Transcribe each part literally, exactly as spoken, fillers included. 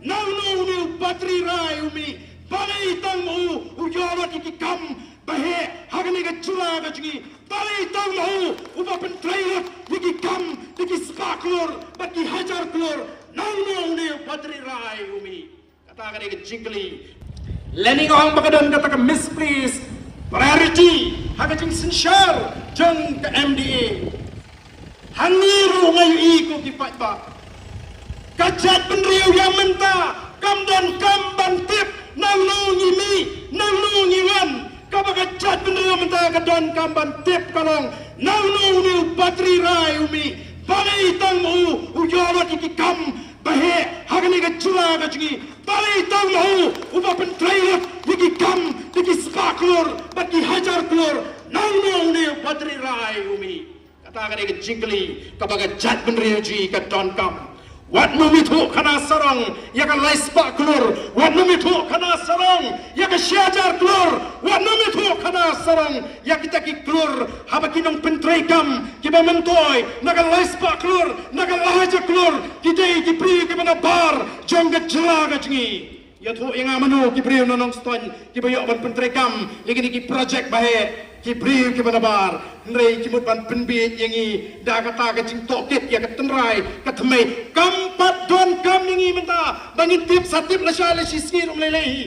Nangno une u Badri Rai u mih? Balei tang ma u u ïoh lut ïa ki kam baheh ha kane ka jylla ka jong ngi? Balei tang ma u uba pyntrei lut ïa ki kam da ki spah klur bad ki hajar klur? Nangno une u Badri Rai u mih? Kata ka dei ka jingkylli. Lane nga ong ba ka don kata ka misplaced priority ha ka jingsynshar jong ka M D A. Hangne ruh nga ïohi ko ki paidbah, ka jaitbynriew ïa mynta kam don kam ban tip nangno ngi mih, nangno ngi wan. Kaba ka jaitbynriew mynta ka don kam ban tip ka long nangno une u Badri Rai u mih. Balei tang ma u u ïoh lut ïa ki kam baheh ha kane ka jylla ka jong ngi? Balei tang ma u uba pyntrei lut ïa ki kam da ki spah klur bad ki hajar klur? Nangno une u Badri Rai u mih? Kata ka dei ka jingkylli kaba ka jaitbynriew jong ngi ka donkam. Wat nym ithuh khana sarong ïa ka lai spah klur, wat nym ithuh khana sarong ïa ka shi hajar klur, wat nym ithuh khana sarong ïa kita ki klur haba ki nongpyntreikam kiba myntoi na ka lai spah klur, na ka lai hajar klur, ki dei ki briew kiba nabar jong ka jylla ka jong ngi. Ïathuh ïa nga mano ki briew na Nongstoiñ kiba ïoh ban pyntreikam ïa kine ki projek baheh, ki briew kiba nabar. Hynrei ki mut ban pynbieit ïa ngi da kata ka jingtohkit ïa ka tynrai ka thymmei. Kam pat donkam ïa ngi mynta ba ngin tip, sa tip lashai lashisngi ruh ym lei lei hi.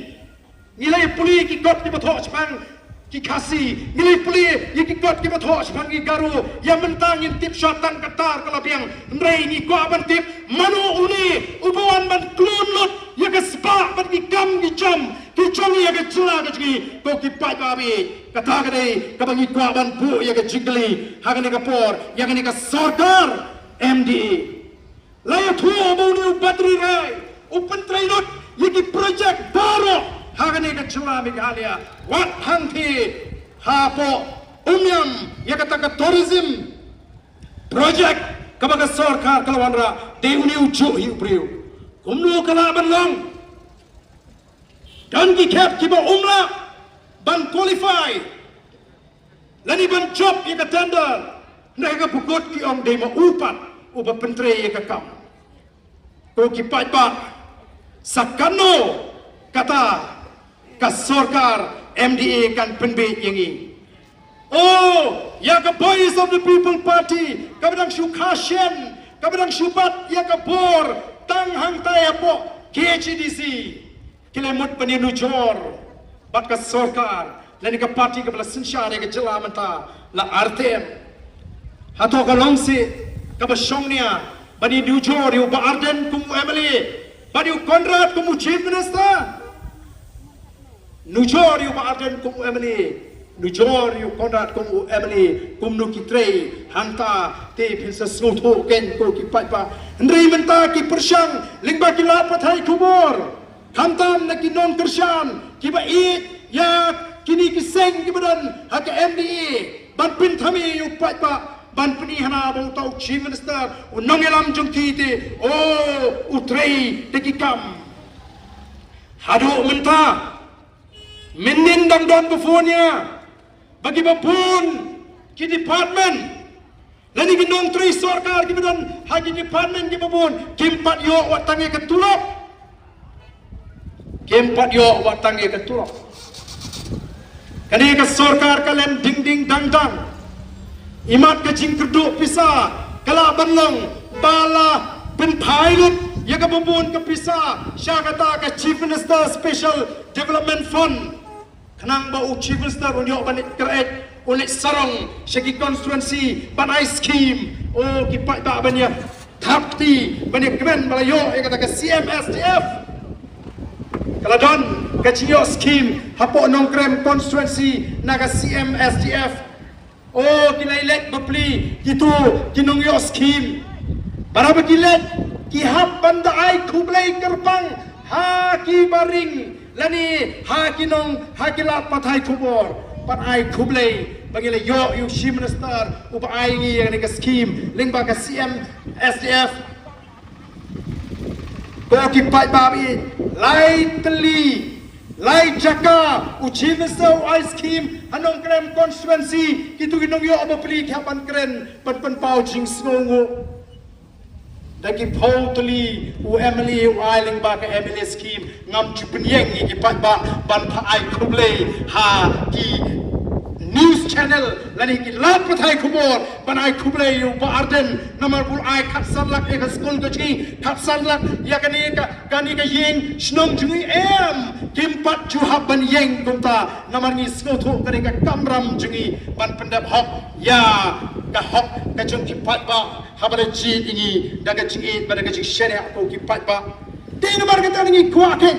Ngi la ïa pule ïa ki kot kiba thoh shaphang ki Khasi, ngi la ïa pule ïa ki kot kiba thoh shaphang ki Garo. Ïa mynta ngin tip shuwa tang ka tar ka la biang. Hynrei ngi kwah ban tip mano une uba wan ban klun lut ïa ka spah bad ki kam ki jam ki jong ngi, ïa ka jylla ka jong ngi. Ko ki paidbah, kata ka dei kaba ngi kwah ban buh ïa ka jingkylli ha kane ka por ïa kane ka sorkar M D A. La ïathuh ba une u Badri Rai u pyntrei lut ïa ki projek baroh ha kane ka jylla Meghalaya. Wat hangthie hapoh Umiam, ïa kata ka tourism projek kaba ka sorkar ka la wanrah, dei une u juh hi u briew. Kumno ka lah ban long? Don ki khep kiba um lah ban qualify lane ban jop ïa ka tender, hynrei ha kaba kut ki ong dei ma u pat uba pyntrei ïa ka kam. Ko ki paidbah, sa kano kata ka sorkar M D A kan pynbieit ïa ngi? Oh, ïa ka Voice of the People Party kaba dang shu kha shen, kaba dang shu bat ïa ka bor tang hangtai hapoh K H A D C, ki la mut ban ïanujor bad ka sorkar lane ka party kaba la synshar ïa ka jylla mynta, la R T M. Hato ka long seh kaba shongnia ban ïanujor ïa u Bah Ardent kum u M L A bad ïa u Conrad kum u Chief Minister? Nujor ïa u Bah Ardent kum u M L A, nujor ïa u Conrad kum u M L A, kumno ki trei hangta te phin sa sngewthuh kein ko ki paidbah. Hynrei mynta ki pyrshang lyngba ki lad pathai khubor, khamtam na ki nongkyrshan kiba ïeit ïa kine ki seng kiba don ha ka M D A, ban pynthame ïa u paidbah, ban pyni hana ba uta u Chief Minister, u nongïalam jong ki te, oh, u trei da ki kam. Haduh mynta mynnin dang don bapher nia ba kiba bun ki department lane ki nongtrei sorkar kiba don ha ki department kiba bun kim pat ïoh wat tang ïa ka tulop. Kim pat ïoh wat tang ïa ka tulop. Kane ka sorkar ka len ding ding dang dang. Imat ka jingkyrduh pisa ka lah ban long ba la pynphai lut ïa kaba bun ka pisa sha kata ka Chief Minister Special Development Fund. Khnang ba u Chief Minister un ïoh ban leit kren, un leit sarong sha ki constituency ban ai scheme. Oh, ki paidbah ban ïa thap kti ban ïa kmen ba la ïoh ïa kata ka C M S D F. Ka la don ka jingïoh scheme hapoh Nongkrem constituency na ka C M S D F. Oh, ki la ïaleit bapli kito ki nongïoh scheme. Barabor ki leit, ki hap ban da ai khublei kyrpang ha ki baring lane ha ki nong, ha ki lad pathai khubor, ban ai khublei ba ngi la ïoh ïa u Chief Minister uba ai ngi ïa kane ka scheme lyngba ka C M S D F. Ko ki paidbah, lai tylli, lai jaka u Chief Minister u ai scheme ha Nongkrem constituency, kito ki nongïoh bapli ki hap ban kren ban pynpaw jingsngewnguh. Da ki phew tylli u MLA u ai lyngba ka MLA scheme, ngam ju pynïeng ïa ki paidbah ban pha ai khublei ha ki news channel lane ki lad pathai khubor ban ai khublei ïa u Bah Ardent namar ba u la ai khatsan lak ïa ka skul ka jong ngi, khatsan lak ïa kane ka, kane ka ïing shnong jong ngi, em, kim pat ju hap ban ïeng kumta namar ngi sngewthuh kane ka kamram jong ngi ban pyndep hok ïa ka hok ka jong ki paidbah haba la jied ïa ngi da ka jingïeit bad da ka jingshaniah ko ki paidbah. Te namar kata ngi kwah keiñ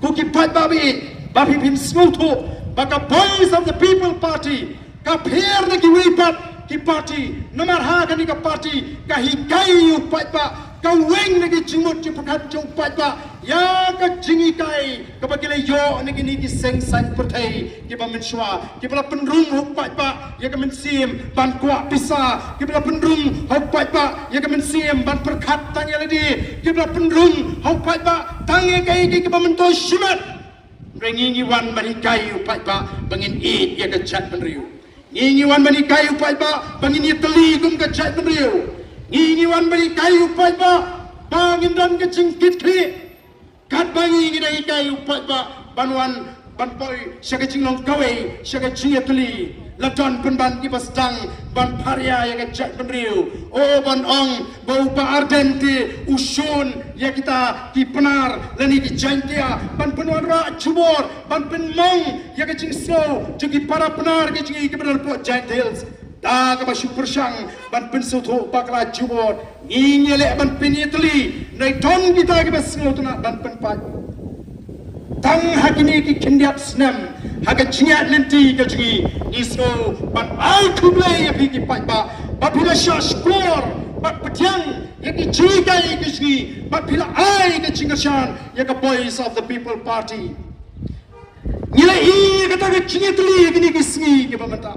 ko ki paidbah ba ïeit ba phi phin sngewthuh ba ka Voice of the People Party ka pher na kiwei pat ki party namar ha kane ka party ka hikai ïa u paidbah, ka weng na ki jingmut jingpyrkhat jong u paidbah ïa ka jinghikai kaba ki la ïoh na kine ki seng saiñ pyrthei kiba mynshuwa, kiba la pynrung ha u paidbah ïa ka mynsiem ban kwah pisa, kiba la pynrung ha u paidbah ïa ka mynsiem ban pyrkhat tang ïa lade, kiba la pynrung ha u paidbah tang ïa kaei kaei kaba myntoi shimet. Hynrei ngi ngi wan ban hikai ïa u paidbah ba ngin ïeit ïa ka jaitbynriew. Ngi ngi wan ban hikai ïa u paidbah ba ngin ïatylli kum ka jaitbynriew. Ngi ngi wan ban hikai ïa u paidbah ba ngin don ka jingkitkhlieh. Katba ngi ngi dang hikai ïa u paidbah ban wan ban poi sha ka jinglong kawei sha ka jingïatylli, la don pynban kiba sdang ban pharia ïa ka jaitbynriew. O ban ong ba u Bah Ardent te u shun ïa kita ki Pnar lane ki Jaiñtia ban pynwanrah jubor ban pynmong ïa ka jingsngew jong ki para Pnar ka jong ngi kiba don hapoh Jaintia Hills. Da kaba shu pyrshang ban pynsngewthuh bakla jubor, ngi ngi leh ban pynïatylli, hynrei don kita kiba sngewtynnat ban pynpait. Tang ha kine ki khyndiat snem ha ka jingïaid lynti ka jong ngi, ngi sngew ban ai khublei ïa phi ki paidbah ba phi la shah shkor bad pdiang ïa ki jinghikai ka jong ngi bad phi la ai ka jingkyrshan ïa ka Voice of the People Party. Ngi la ïoh ïa kata ka jingïatylli ha kine ki sngi kiba mynta.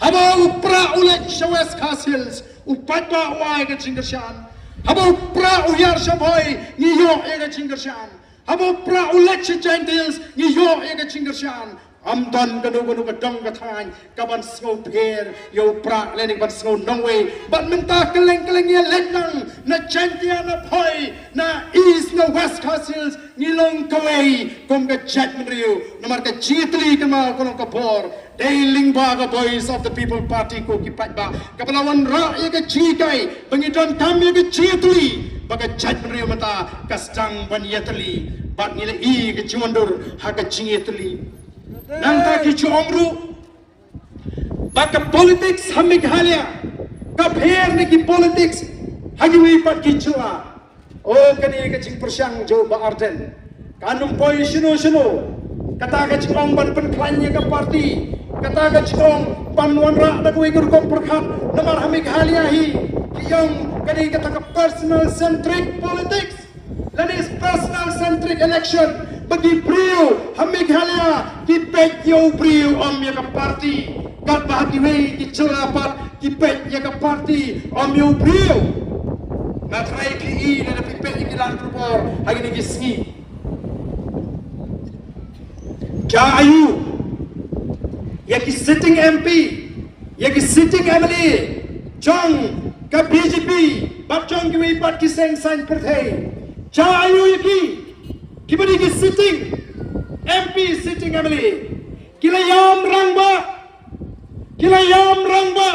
Haba u Prah u leit sha West Khasi Hills, u paidbah u ai ka jingkyrshan. Haba u Prah u hiar sha Bhoi, ngi ïoh ïa ka jingkyrshan. Haba u Prah u leit sha Jaintia Hills, ngi ïoh ïa ka jingkyrshan. Ym don kano kano ka dong ka thaiñ kaban sngewpher ïa u Prah lane kaban sngew nongwei. Bad mynta kylleng kylleng ïa leit lang na Jaintia, na Bhoi, na East, na West Khasi Hills, ngi long kawei kum ka jaitbynriew namar ka jingïatylli kynmaw ka long ka bor. Dei lyngba ka Voice of the People Party ko ki paidbah kaba la wanrah ïa ka jinghikai ba ngi donkam ïa ka jingïatylli ba ka jaitbynriew mynta ka sdang ban ïatylli. Bad ngi la ïoh ïa ka jingwandur ha ka jingïatylli. Nangta ki ju ong ruh ba ka politics ha Meghalaya ka pher na ki politics ha kiwei pat ki jylla. O kane ka jingpyrshang jong u Bah Ardent kan ym poi shano shano. Kata ka jingong ban pynkhlaiñ ïa ka party, kata ka jingong ban wanrah da kawei ka rukom pyrkhat namar ha Meghalaya hi ki ong kane kata ka personal centric politics. Lane personal centric election ba ki briew ha Meghalaya ki peit ïa u briew ym ïa ka party. Katba ha kiwei ki jylla pat ki peit ïa ka party ym ïa u briew. Nga trai kli i lada phi peit ïa ki lad khubor ha kine ki sngi. Jia aiu ïa ki sitting MP, ïa ki sitting MLA jong ka BJP bad jong kiwei pat ki seng saiñ pyrthei? Jia aiu ïa ki, kiba dei ki sitting MP, sitting MLA? Ki la ïam rangbah, ki la ïam rangbah.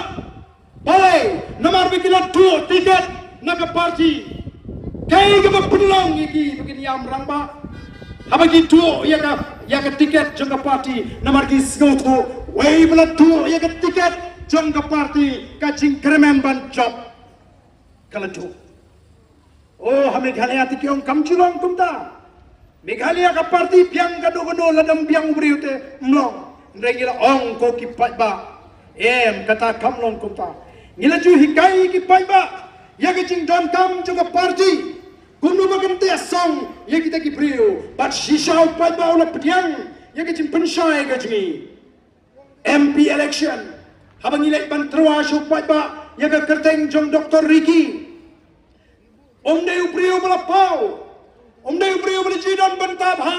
Balei? Namar ba ki la tuh tiket na ka party. Kaei kaba pynlong ïa ki ba kin ïam rangbah? Haba ki tuh ïa ka, ïa ka tiket jong ka party namar ki sngewthuh wei ba la tuh ïa ka tiket jong ka party ka jingkyrmen ban jop ka la tuh. O ha Meghalaya te ki ong kam ju long kumta. Meghalaya ka party biang kano kano, lada ym biang u briew te ym long. Hynrei ngi la ong ko ki paidbah, em, kata kam long kumta. Ngi la ju hikai ki paidbah ïa ka jingdonkam jong ka party. Kumno ba kan teh song ïa kita ki briew bad shisha u paidbah u la pdiang ïa ka jingpynshai ka jong ngi. MP election, haba ngi leit ban tyrwa sha u paidbah ïa ka kyrteng jong Doctor Ricky. Um dei u briew ba la paw. Um dei u briew ba la ju don bynta bha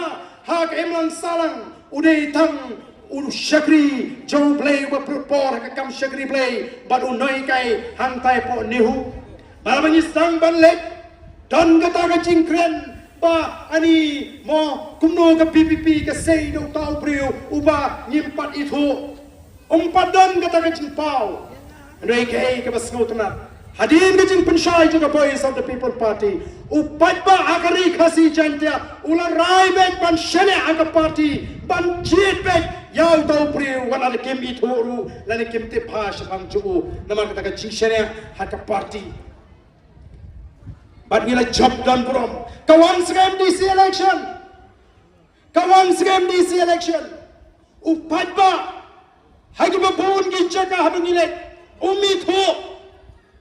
ha ka imlang sahlang. U dei tang u shakri jong U Blei uba pynpor ha ka kam shakri Blei bad u nonghikai hangtai hapoh NEHU. Para ba ngi sdang ban leit, don kata ka jingkren ba ani mo kumno ka P P P ka sei da uta u briew uba ngim pat ithuh. Um pat don kata ka jingpaw. Hynrei kaei kaba sngewtynnat, hadien ka jingpynshai jong ka Voice of the People Party, u paidbah ha ka Ri Khasi Jaiñtia u la rai beit ban shaniah ha ka party, ban jied beit ïa uta u briew wat la kim ithuh ruh lane kim tip bha shaphang jong u. Namar kata ka jingshaniah ha ka party. Bad ngi la jop don burom. Ka wan sa ka M D C election. Ka wan sa ka M D C election. U paidbah ha kiba bun ki jaka haba ngi leit, um ithuh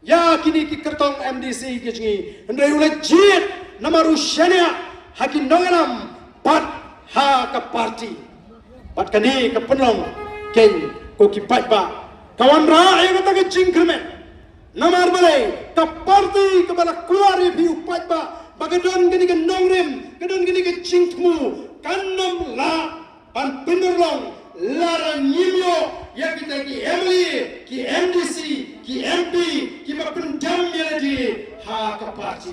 ïa kine ki kyrtong M D C ki jong ngi. Hynrei u la jied namar u shaniah ha ki nongïalam bad ha ka party. Bad kane ka pynlong keiñ ko ki paidbah. Ka wanrah ïa kata ka jingkyrmen. Namar balei? Ka party kaba la kular ïa phi u paidbah ba ka don kane ka nongrim, ka don kane ka jingthmu, kan ym lah ban pynurlong lada ngim ïoh ïa kita ki M L A, ki M D C, ki M P kiba pyndem ïa lade ha ka party.